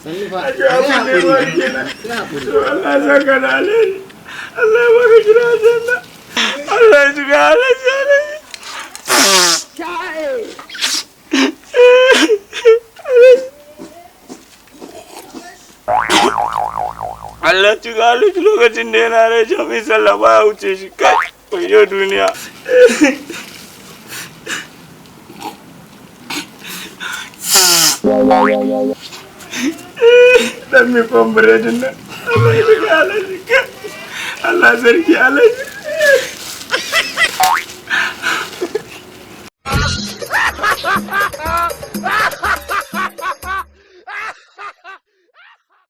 Sannu fa. Aji abin da ya kenan. Sai haƙuri. To Allah ya saka da alheri. Allah ya baka gida aljanna. Allah ya jiga alhaji alhaji. Allah ci ga alhaji lokacin da yana rai jami'in sallah baya wuce shi kai wayo duniya. Dan mi kon biredin nan. Allah ya jiga alhaji kai. Allah sarki alhaji.